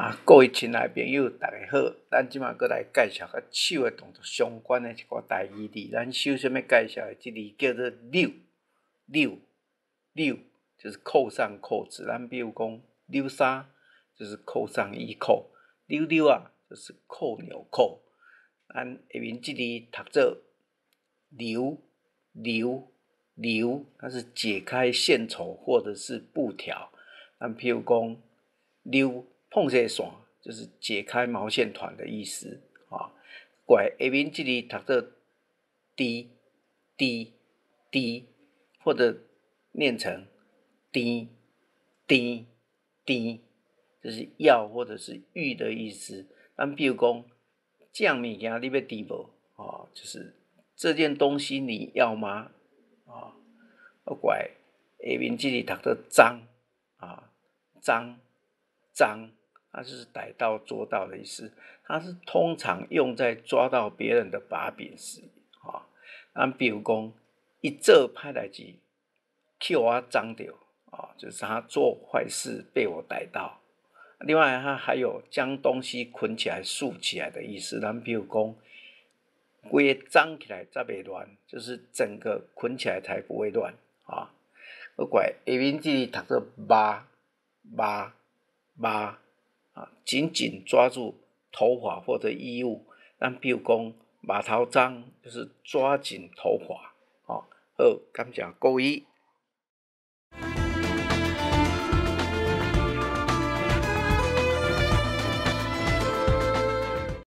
啊，各位親愛朋友，大家好！咱這馬閣來介紹佮手的動作相關的一寡台語字。咱首先欲介紹的這字叫做紐，紐，紐，就是扣上扣子。咱比如講紐衫，就是扣上衣扣；紐紐仔，就是扣紐扣。咱下面這字讀做紐，紐，紐，它是解開線綢或者是布條。咱譬如講紐紡紗線，就是解開毛線團的意思啊。過來下面這字讀做滴滴滴，或者念成滴滴滴，就是要或者是欲的意思。咱比如講，這項物件你欲挃無？啊，就是這件東西你要嗎？啊，過來下面這字讀做張啊，張張。它就是逮到、捉到的意思，它是通常用在抓到別人的把柄時，啊，咱比如講，伊做歹代誌，去予我張著，啊，就是他做壞事被我逮到。另外，它還有將東西捆起來、束起來的意思。咱比如講，規个張起來才袂亂，就是整個捆起來才不會亂，啊。過來下面這字讀做肉肉肉。啊，緊緊抓住頭髮或者衣物，咱比如講，肉頭鬃，就是抓緊頭髮。好，感謝各位。